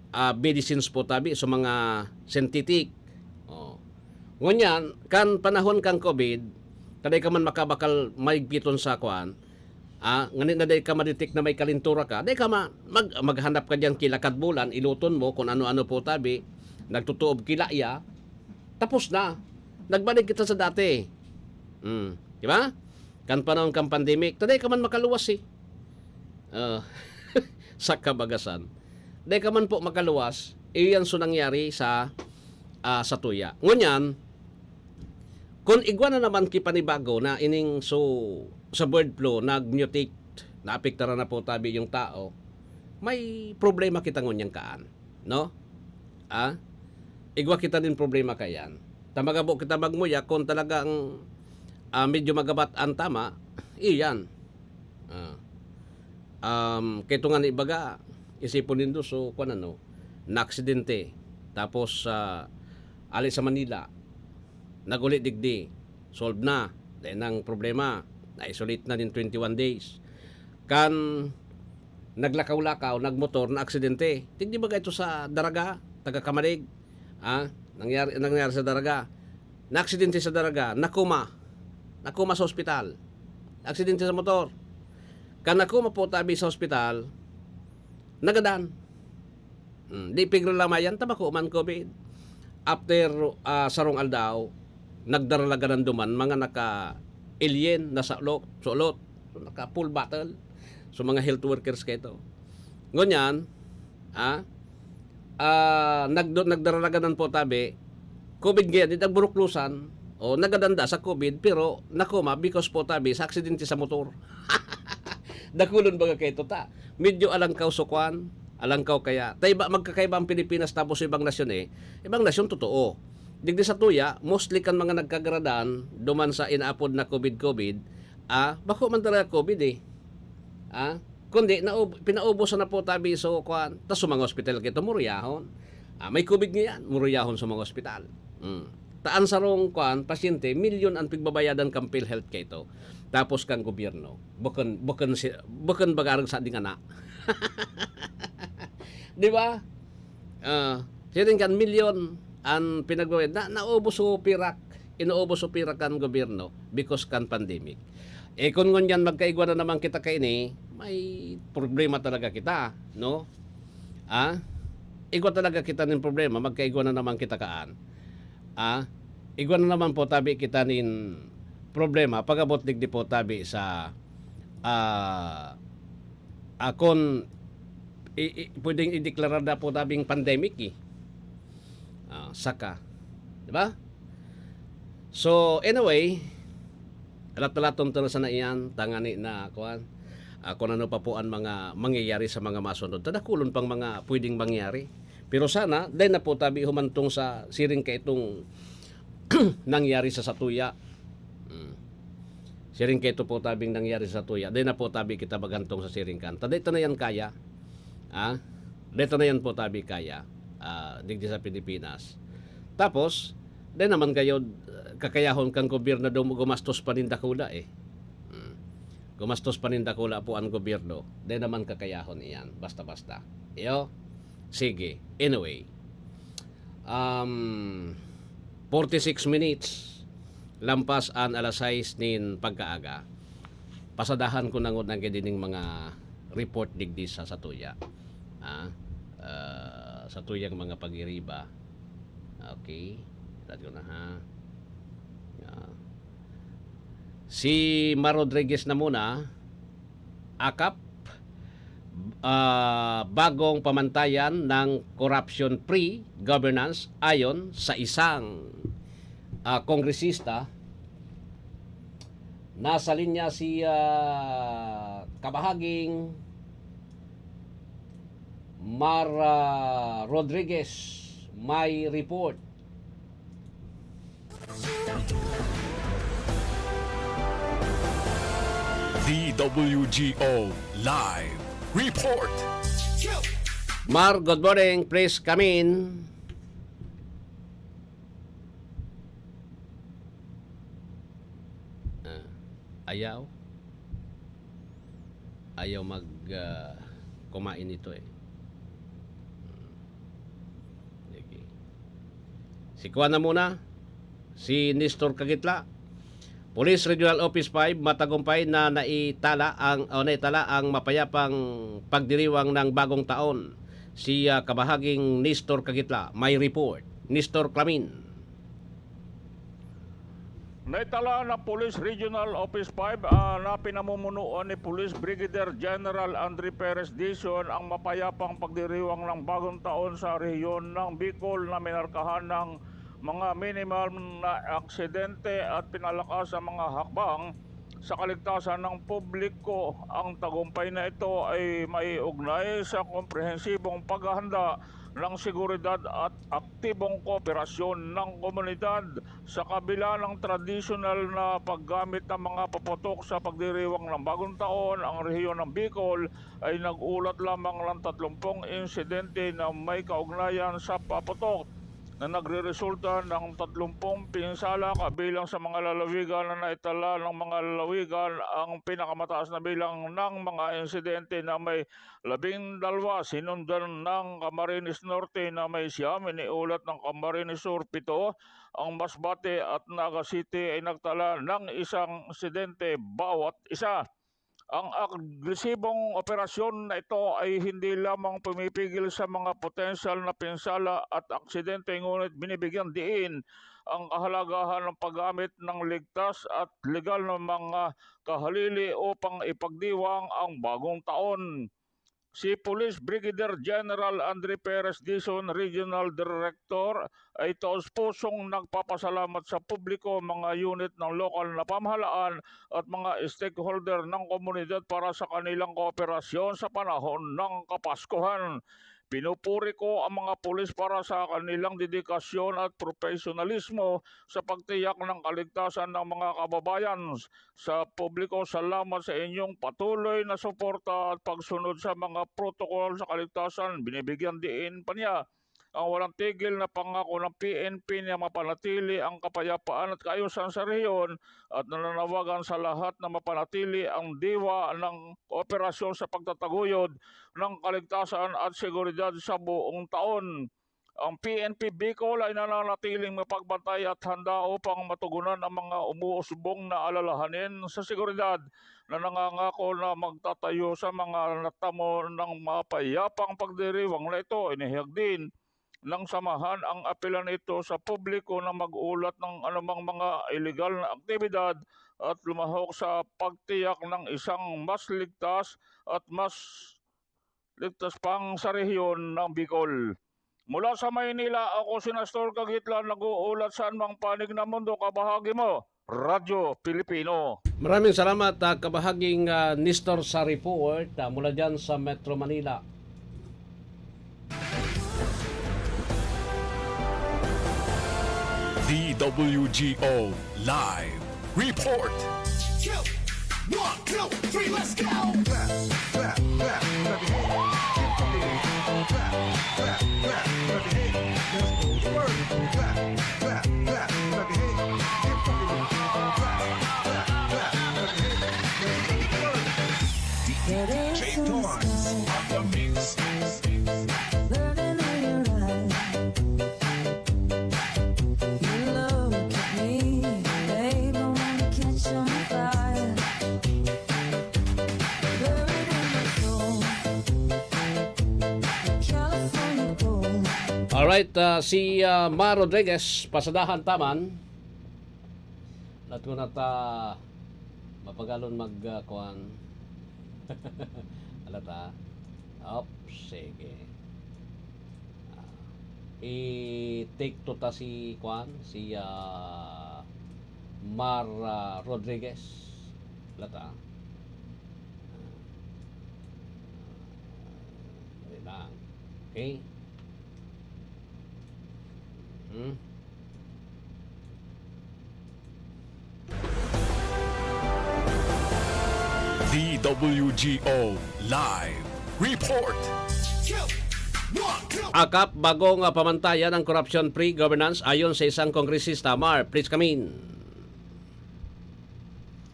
ah, medicines po tabi, so mga synthetic. Oh. Ngunyan, kan panahon kan covid, ta dai ka man makabakal maigpiton sa kwan, ah, ngani na dai ka ma-detect na may kalintura ka, dai ka ma-, mag-, maghanap ka diyan kilakad bulan, iluton mo kung ano-ano po tabi, nagtutuob kilaya, tapos na. Nagbalik kita sa dati. Hmm, di ba? Kan panahon kan pandemic, ta dai ka man makaluwas eh. Ah, sa kabagasan. Dai ka man po makaluwas, iyan so nangyari sa, ah, sa tuya. Ngunyan, kung igwa na naman ki panibago na ining so, sa bird flu, nag-mutate, naapektaran na po tabi yung tao, may problema kita ngunyan kaan, no? Ah? Igwa kita nin problema kayan. Ta magabo kita magmuya kung talagang, ah, medyo magabat an tama, iyan. Ah. Um, kay ito nga ni ibaga, isipon nindo, so, kwan ano, naaksidente. Tapos, ah, ali sa Manila, naguli digdi, solve na. Dai nang problema, na-isolate na nin twenty-one days. Kan naglakaw-lakaw, nagmotor, naaksidente. Tigdi baga ito sa Daraga, taga Camalig. Ah, nangyari, nangyari sa Daraga. Naaksidente sa Daraga, nakuma. Nakuma sa ospital. Aksidente sa motor. Kan nakuma po tabi sa ospital, nagadan. Hmm, di pigralamayan, tabako man COVID. After, ah, sarong aldaw, nagdaralaganan duman, mga naka-alien na sa ulot, sa ulot. So, naka-full battle. So, mga health workers kaito. Ngunyan, ah, ah, nagdo-, nagdaralaganan po tabi, COVID ngayon, di nagburuklusan, o nagadanda sa COVID, pero nakuma because po tabi sa aksidente sa motor. Dakulon baga kaito ta. Medyo alangkaw sukwan, alangkaw kaya. Ta iba, magkakaiba ang Pilipinas tapos sa ibang nasyon eh. Ibang nasyon, totoo. Digdi sa tuya, mostly kan mga nagkagaradan, duman sa inaapod na COVID-COVID, ah, bako man talaga COVID eh. Ah, kundi naub-, pinaubos na po tabi so kwan. Tas sa mga ospital kito, muruyahon. Ah, may COVID ngayan, muruyahon sa mga ospital. Mm. Ta an sarong kwan, pasyente, milyon an pigbabayadan kan PhilHealth kaito. Tapos kan gobyerno, bukon, bukon si, bukon bagarag sa dingana. Di ba? Ah, siring kan milyon an pinagbabayad. Na, naubos so pirak, inuubos so pirak kan gobyerno because kan pandemic. Eh, kung ngunyan magkaigwa na naman kita kaini, may problema talaga kita, no? Ah? Igwa talaga kita nin problema, magkaigwa na naman kita kaan. Ah? Igwa na naman po tabi kita nin problema, pag-abot digdi po tabi sa, ah, akon, i-, i-, pwedeng ideklara na po tabing pandemic eh. Ah, saka. Di ba? So, anyway, alat-alaton ta na sana iyan, tangani na, kuwan, ah, kung ano pa po ang mga mangyayari sa mga masunod. Tadakulon pang mga pwedeng mangyari. Pero sana, dai na po tabi humantong sa siring kaitong nangyari sa satuya. Hmm. Siring kaito po tabing nangyari sa satuya. Dai na po tabi kita maghantong sa siring kan. Ta dai ta na yan kaya. Ah? Dai ta na yan po tabi kaya. Ah, digdi sa Pilipinas. Tapos, dai naman kayo, uh, kakayahon kan gobyerno dum-, gumastos pa nin dakula eh. Hmm. Gumastos pa nin dakula po ang gobyerno. Dai naman kakayahon iyan. Basta-basta. Iyo? Sige. Anyway. Um, forty-six minutes lampas an alas sais nin pagkaaga. Pasadahan ko na ngunyan kining mga report digdi sa satuya. Ah, ah, satuyang mga pagiriba. Okay. Tad ko na, ha. Ah. Si Mar Rodriguez na muna, akap, ah, bagong pamantayan ng corruption-free governance ayon sa isang, ah, kongresista. Nasa linya si, ah, kabahaging Mar, ah, Rodriguez, may report. D W G O Live Report. Mar, good morning. Please come in. Ah, ayaw. Ayaw mag, ah, kumain nito eh. Hmm. Sige. Si kuwan na muna, si Nestor Kagitla. Police Regional Office five, matagumpay na naitala ang, o naitala ang mapayapang pagdiriwang ng bagong taon. Si, ah, Kabahaging Nestor Kagitla, may report. Nestor Clamin. Naitala na Police Regional Office five, ah, na pinamumunuan ni Police Brigadier General Andre Perez Dizon ang mapayapang pagdiriwang ng Bagong Taon sa rehiyon ng Bicol na minarkahan ng mga minimal na aksidente at pinalakas ang mga hakbang sa kaligtasan ng publiko. Ang tagumpay na ito ay maiugnay sa komprehensibong paghahanda ng seguridad at aktibong kooperasyon ng komunidad. Sa kabila ng tradisyonal na paggamit ng mga paputok sa pagdiriwang ng Bagong Taon, ang rehiyon ng Bicol ay nag-ulat lamang ng tatlumpung insidente na may kaugnayan sa paputok, na nagreresulta ng tatlumpung pinsala. Kabilang sa mga lalawigan na naitala ng mga lalawigan, ang pinakamataas na bilang ng mga insidente na may labing dalawa, sinundan ng Camarines Norte na may siyam, iniulat ng Camarines Sur, pito. Ang Masbate at Naga City ay nagtala ng isang insidente bawat isa. Ang agresibong operasyon na ito ay hindi lamang pumipigil sa mga potensyal na pinsala at aksidente, ngunit binibigyan diin ang kahalagahan ng paggamit ng ligtas at legal na mga kahalili upang ipagdiwang ang Bagong Taon. Si Police Brigadier General Andre Perez Dizon, Regional Director, ay taos-pusong nagpapasalamat sa publiko, mga unit ng lokal na pamahalaan at mga stakeholder ng komunidad para sa kanilang kooperasyon sa panahon ng Kapaskuhan. Pinupuri ko ang mga pulis para sa kanilang dedikasyon at profesionalismo sa pagtiyak ng kaligtasan ng mga kababayan. Sa publiko, salamat sa inyong patuloy na suporta at pagsunod sa mga protokol sa kaligtasan. Binibigyan diin pa niya ang walang tigil na pangako ng P N P na mapanatili ang kapayapaan at kaayusan sa rehiyon, at nananawagan sa lahat na mapanatili ang diwa ng kooperasyon sa pagtataguyod ng kaligtasan at seguridad sa buong taon. Ang P N P Bicol ay nananatiling mapagbantay at handa upang matugunan ang mga umuusbong na alalahanin sa seguridad, na nangangako na magtatayo sa mga natamo ng mapayapang pagdiriwang na ito. Inihayag din ng samahan ang apela nito sa publiko na mag-ulat ng anumang mga iligal na aktibidad at lumahok sa pagtiyak ng isang mas ligtas at mas ligtas pang sa rehiyon ng Bicol. Mula sa Maynila, ako si Nestor Kagitla, nag-uulat sa anumang panig ng mundo. Kabahagi mo, Radyo Pilipino. Maraming salamat, ah, Kabahaging, ah, Nestor, sa report, ah, mula dyan sa Metro Manila. D W G O Live Report. One, two, three, let's go! Clap, clap, clap, clap your hands. Keep rocking. Clap, clap, clap, clap your hands. Let's go to work. Clap, clap, clap, clap your hands. Keep rocking. Clap, clap, clap, clap your hands. Let's go to work. D J Torrance on the mix. Burning in your eyes. You look at me, babe, I wanna catch on fire. Buried in my soul. California gold. Alright, ah, si ah, Ma Rodriguez, pasadahan taman. Lahat ko na ta mapagalon mag ah, kuan. Alata. Op, sige. Ah, i-take to ta si kuan, si ah, Mar ah, Rodriguez. Alata. Ah, dali lang. Okay. Hmm. D W G O Live Report. Akap, bagong ah, pamantayan ang corruption-free governance ayon sa isang kongresista. Mar, please come in.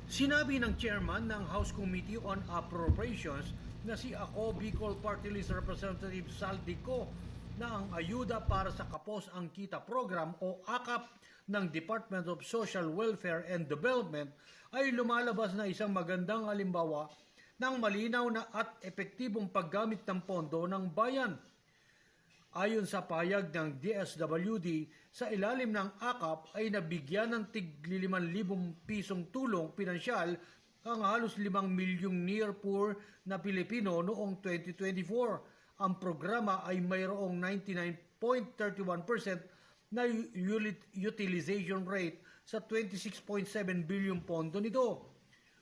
Sinabi ng chairman ng House Committee on Appropriations na si Ako Bicol Party List Representative Saldi Co na ang ayuda para sa Kapos ang Kita Program o akap ng Department of Social Welfare and Development ay lumalabas na isang magandang halimbawa ng malinaw na at epektibong paggamit ng pondo ng bayan. Ayon sa pahayag ng D S W D, sa ilalim ng akap ay nabigyan ng tig-liliman libong pisong tulong pinansyal ang halos limang milyong near poor na Pilipino noong twenty twenty-four. Ang programa ay mayroong ninety-nine point thirty-one percent na ulit-, utilization rate sa twenty-six point seven billion pondo nito.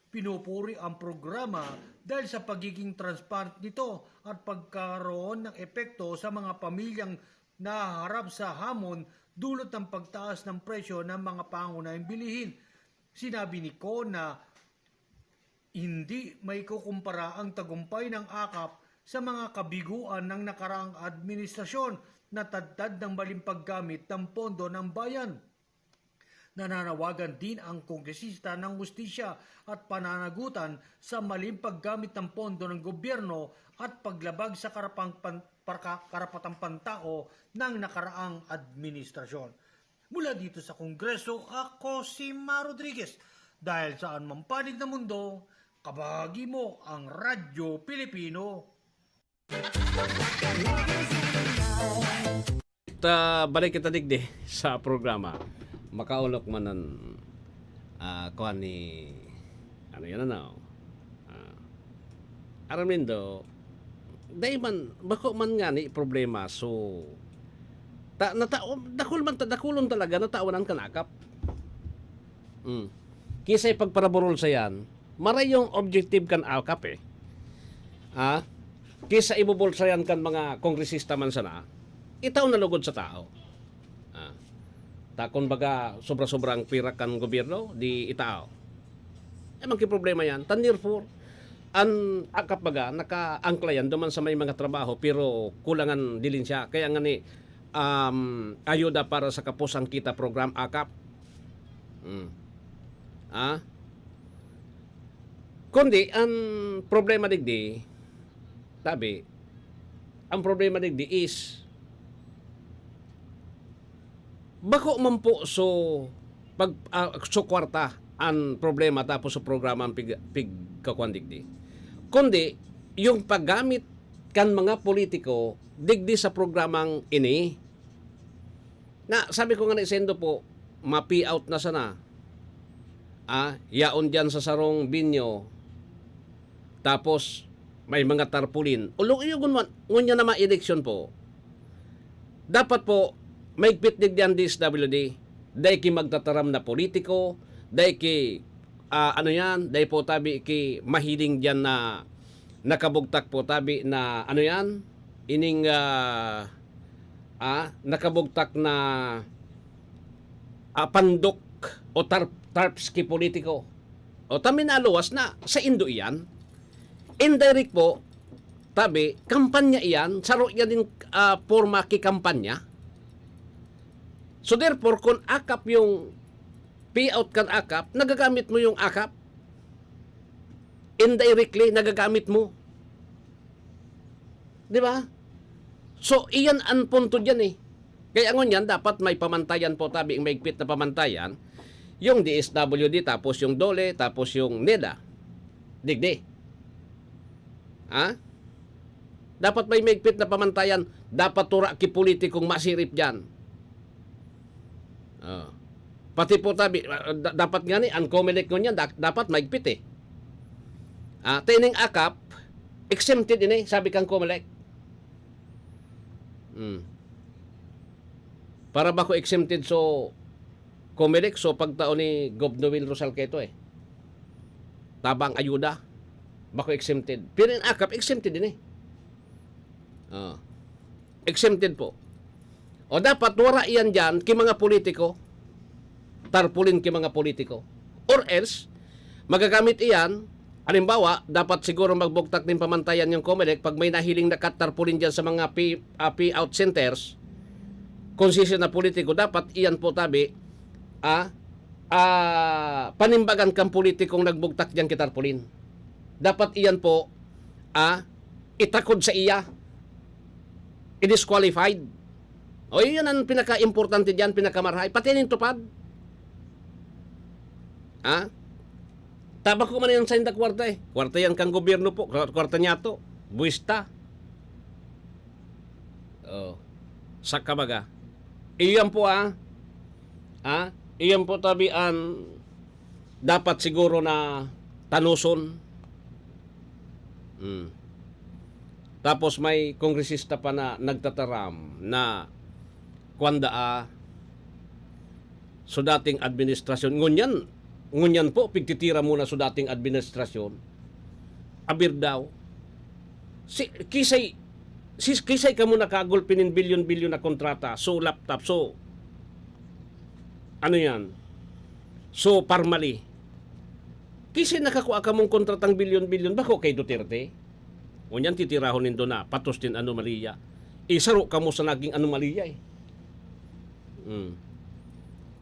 Pinupuri ang programa dahil sa pagiging transparent nito at pagkaroon ng epekto sa mga pamilyang nahaharap sa hamon dulot ng pagtaas ng presyo ng mga pangunahing bilihin. Sinabi ni Ko na hindi maikukumpara ang tagumpay ng akap sa mga kabiguan ng nakaraang administrasyon na tadtad ng maling paggamit ng pondo ng bayan. Nananawagan din ang kongresista ng hustisya at pananagutan sa maling paggamit ng pondo ng gobyerno at paglabag sa karapang pan-, parka-, karapatang pantao ng nakaraang administrasyon. Mula dito sa Kongreso, ako si Ma Rodriguez. Dahil saan mang panig ng mundo, kabahagi mo ang Radyo Pilipino. Ta, balik kita digdi sa programa. Makaolok man an, ah, kuan ni, ano yan, ano? Ah, aram nindo, dai man, bako man ngani problema. So, ta, nata-, dakul man ta, dakulon talaga, natawan kan akap. Mm. Kisay pagparaburol sa yan, maray yung objective kan akap eh. Ah, kisa ibubulsa yan kan mga kongresista man sana, itao na lugod sa tao. Ah, ta kun baga sobra-sobra ang pira kan gobyerno, di itao. Eh, man ki problema yan. Tan therefore, an akap baga, nakaangkla yan duman sa may mga trabaho, pero kulangan dilin siya. Kaya nga ni, um, ayuda para sa kapos ang kita program, akap. Hmm. Ah? Kundi, ang problema digdi, tabi, ang problema digdi is, bako man po so, pag, ah, so kwarta ang problema tapos sa programa ang pig, pigkakuan digdi. Kundi, yung paggamit kan mga politiko digdi sa programang ini. Na, sabi ko nga ni Sendo po, ma-pay out na sana. Ah, yaon diyan sa sarong binyo. Tapos, may mga tarpaulin. Ulo, iyo gunman, ngunya na ma-eleksyon po. Dapat po, maigpit digdi ang D S W D. Dai ki magtataram na politiko, dai ki, ah, ano yan, dai po tabi ki mahiling diyan na nakabugtak po tabi na, ano yan, ining, ah, ah, nakabugtak na, ah, pandok o tarp-, tarps ki politiko. O ta minaluwas na, saindo iyan. Indirect po, tabi, kampanya iyan, saro iyan din, ah, porma ki kampanya. So therefore, kun akap yung payout kan akap, nagagamit mo yung akap. Indirectly, nagagamit mo. Di ba? So, iyan ang punto diyan eh. Kaya ngunyan, dapat may pamantayan po tabi, maigpit na pamantayan, yung D S W D, tapos yung DOLE, tapos yung NEDA. Digdi. Ha? Dapat may maigpit na pamantayan. Dapat tura ki politikong masirip diyan. Oh. Pati po tabi, ah, da-, dapat nga ni, ang COMELEC ngunyan, da-, dapat maigpit eh. Ah, tining akap, exempted ini, sabi kang COMELEC. Hmm. Para ba ko exempted so COMELEC, so pagtao ni Gov Noel Rosal Queto eh. Tabang ayuda, bako exempted. Pero in akap, exempted din eh. Oh. Exempted po. O dapat wara iyan diyan ki mga politiko. Tarpaulin ki mga politiko. Or else, magagamit iyan, halimbawa, dapat siguro magbugtak nin pamantayan yung COMELEC pag may nahiling na kat tarpaulin diyan sa mga pay, ah, payout centers, konsensya na politiko, dapat iyan po tabi, ah, ah, panimbagan kang politikong nagbugtak diyan ki tarpaulin. Dapat iyan po, ah, itakod sa iya. I-disqualified. O, iyan ang pinaka-importante diyan, pinaka-marahay. Pati nin tupad. Ha? Tabako man yan sa inda kwarta eh. Kwarta yan kang gobyerno po. Kwa-, kwarta niya to. Buwista. Oh. Saka baga. Iyan po, ah. Ah, iyan po tabi an dapat siguro na tanuson. Hmm. Tapos may kongresista pa na nagtataram na kwanda, ah, so dating administrasyon. Ngunyan, ngunyan po, pigtitira muna so dating administrasyon. Abir daw. Si, kisay, si, kisay kamo nakagulpi nin bilyon-bilyon na kontrata. So, laptop. So, ano yan? So, parmali. Kisay nakakua kamong kontratang bilyon-bilyon. Bako kay Duterte? Ngunyan titirahon nindo na patos din anomalya. Eh, saro kamo sa naging anomalya eh. Hmm.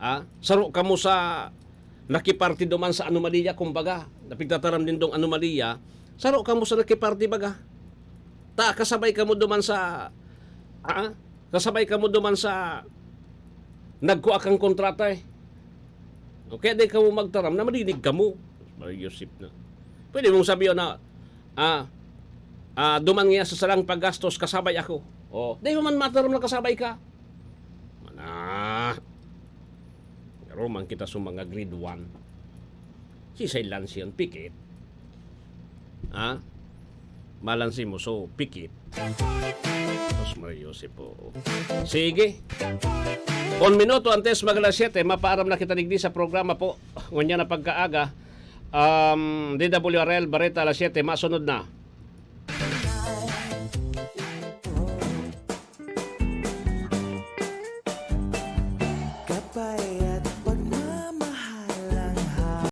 Ah, saro kamo sa nakiparte duman sa anomalya, kumbaga, napigtataram nindong anomalya, saro kamo sa nakiparte baga. Ta, kasabay kamo duman sa, ah, kasabay kamo duman sa nagkua kang kontrata eh. O kaya di kamo magtaram na madinig kamo. Mario Yosip na. Pwede mong sabihin na, ah, ah, duman nga sa salang paggastos, kasabay ako. O, di mo man mataram na kasabay ka. Mana. Pero man kita sa mga grade one. Si Say Lance yun, pikit. Ha? Malansi mo, so, pikit. Tapos Mario Yosip po. Sige. Un minuto antes mag alas siyete, mapaaram na kita digdi sa programa po. Ngunyan na pagkaaga, um, D W R L Bareta alas siyete, masunod na.